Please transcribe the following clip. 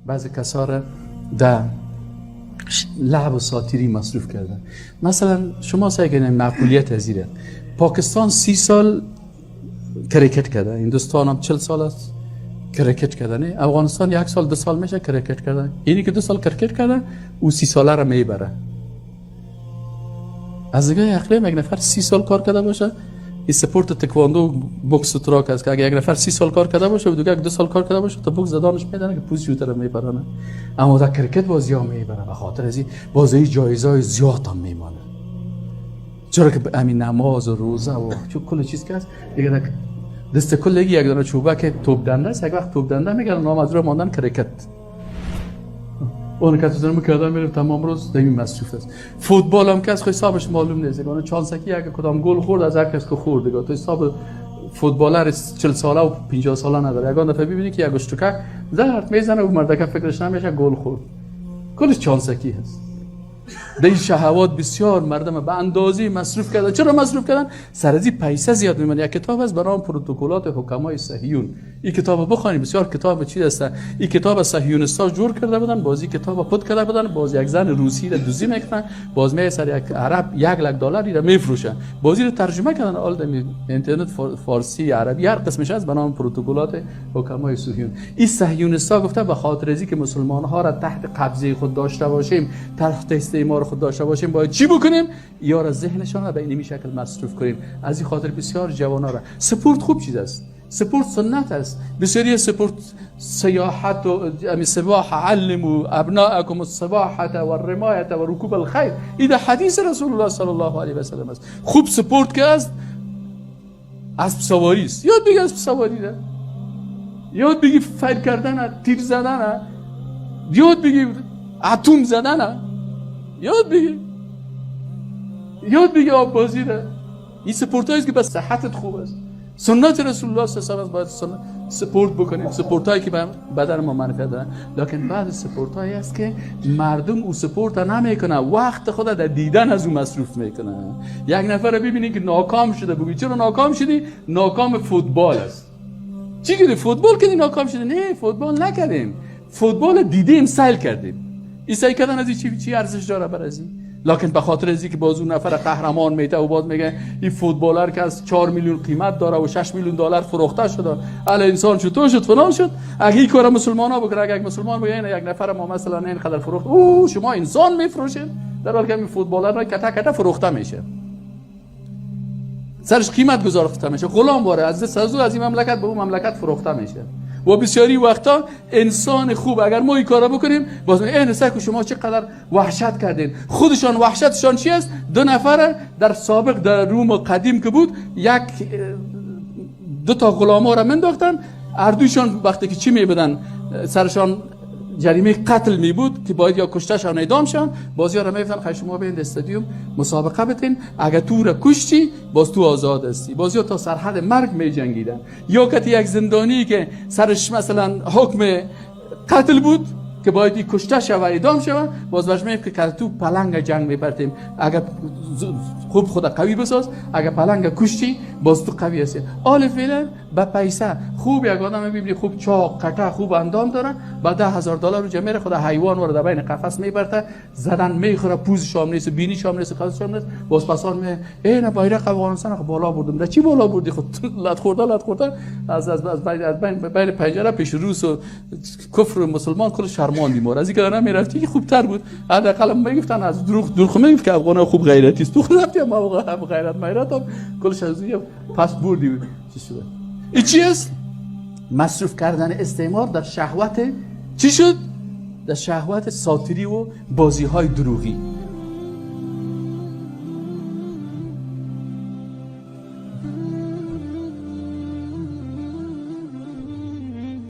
بعضی کسا را در لعب و ساتیری مصروف کردن. مثلا شما سعی کنید معقولیت ازیره. پاکستان 30 سال کرکت کرده، هندوستان هم 40 سال است کرکت کرده، افغانستان 1 سال 2 سال میشه کرکت کرده. اینی که 2 سال کرکت کرده او 30 ساله را میبره. از نگاه عقلی یک نفر 30 سال کار کرده باشه، این سپورت تکواندو بوکس و تراک است که اگه یک نفر 30 سال کار کرده باشه و دیگه 2 سال کار کرده باشه تا بوکس زدانش میدنه که پوز جوتر میبرنه. اما در کرکت بازی ها میبره، به خاطر از این بازی جایزه زیاد هم میمانه. چرا که همین نماز و روزه و چون کل چیز که هست دیگه دست کلگی یک دانه چوبه که توپ دنده است، یک وقت توپ دنده میگن نام از رو ماندن کرکت. اون که تو میکردن میره تمام روز در مصروف است. فوتبال هم که از حسابش معلوم نیست، اون چانسکی اگه کدام گل خورد از هر کس که خورد دیگه تو حساب فوتبالر 40 ساله و 50 ساله نداره. یگان دفعه ببینی که یک اشتکه زرد میزنه و مردک فکرش نمیشه گل خورد، کلش چانسکی هست. در این شهوات بسیار مردم به اندازه مصروف کردن. چرا مصروف کردن؟ سر از این پیسه زیاد میمونه. یک کتاب هست برام پروتکلات حکمای صهیون، این کتاب بخوانید، بسیار کتاب چیز است. این کتاب صهیونیست‌ها جور کرده بودن، بازی کتاب پد کرده بودن، باز یک زن روسی را دزدی میکنن، باز می سر یک عرب $100,000 را میفروشن، بازی رو ترجمه کردن آل در اینترنت فارسی عربی هر قسمش هست به نام پروتکلات حکمای صهیون. این صهیونیست‌ها گفته به خاطر ازی که مسلمان ها را تحت قبضه خود داشته باشیم، تحت استعمار خود داشته باشیم، باید چی بکنیم؟ یا را ذهنشان را به این شکل مصروف کنیم. از این خاطر بسیار جوان‌ها را سپورت خوب چیز است، سپورت سنت است. بسیاری سپورت سیاحت و سباح، علموا ابناءکم السباحة و الرمایة و رکوب الخیل، این حدیث رسول الله صلی الله علیه و سلم است. خوب سپورت که است اسب سواری است، یاد بگی اسب سواری را، یاد بگی فیر کردن، تیر زدن، یاد بگی اتم زدن، یاد بگی، یاد بگی آب بازی را. این سپورت هایی که به صحتت خوب است. سنت رسول الله صلی الله علیه و باید سپورت بکنیم، سپورت هایی که به بدن ما منفعت دارن. لکن بعض سپورت هایی است که مردم او سپورت نمیکنه، وقت خود در دیدن از او مصروف میکنه. یک نفر رو ببینی که ناکام شده، بگی چرا ناکام شدی؟ ناکام فوتبال است. چی کردی؟ فوتبال کردی ناکام شدی؟ نه فوتبال نکردیم، فوتبال دیدیم، سیل کردیم. این سیل کردن از چی ارزش داره برای این؟ لکن به خاطر از اینکه باز اون نفر قهرمان میته و باز میگه این فوتبالر که از 4 میلیون قیمت داره و 6 میلیون دلار فروخته شده، ال انسان چطور شد فلان شد. اگه این کار مسلمان ها بکنه، اگه یک مسلمان بگه یک نفر ما مثلا اینقدر فروخت، او شما انسان میفروشین، در حالی که این فوتبالر را کته کته فروخته میشه، سرش قیمت گذاشته میشه، غلام واره از از این مملکت به اون مملکت فروخته میشه. و بسیاری وقتا انسان خوب اگر ما این کارا بکنیم، باز میگه این که شما چقدر وحشت کردین. خودشان وحشتشان چی است؟ 2 نفر در سابق در روم قدیم که بود، یک 2 تا غلاما را منداختن، اردوشان وقتی که چی میبودن سرشان جریمه قتل می بود که باید یا کشته شان اعدام شان، بازی ها را میگفتن خیلی شما بیاین استادیوم مسابقه بتین، اگر تو را کشتی باز تو آزاد هستی. بازی ها تا سرحد مرگ می جنگیدن. یا کتی یک زندانی که سرش مثلا حکم قتل بود که باید کشته شوه اعدام شوه، باز برش میگفت که تو پلنگ جنگ میپرتیم، اگر خوب خود قوی بساز، اگر پلنگ کشتی باز تو قوی هستی. آل فعلا به پیسه خوب یک آدم میبینی خوب چاق قطع خوب اندام داره، با $10,000 رو جمعه خود حیوان وارد بین قفس میبرته، زدن میخوره، پوز شام نیست، بینی شام نیست، قفس شام نیست، باز پسان می ای نه بیرق افغانستان خب بالا بردم. در چی بالا بردی؟ خود لط خورده لط خورده از از از بین بین پنجره پیش روس و کفر و مسلمان کل شرماندی مور. از اینکه نمیرفتی که خوبتر بود. حداقل میگفتن از دروغ میگفت که افغان خوب غیرتی است، تو خود رفتی ما غیرت میرت کلش از پس بردی. چی شده؟ این چی است؟ مصروف کردن استعمار در شهوت چی شد؟ در شهوت ساتری و بازی های دروغی.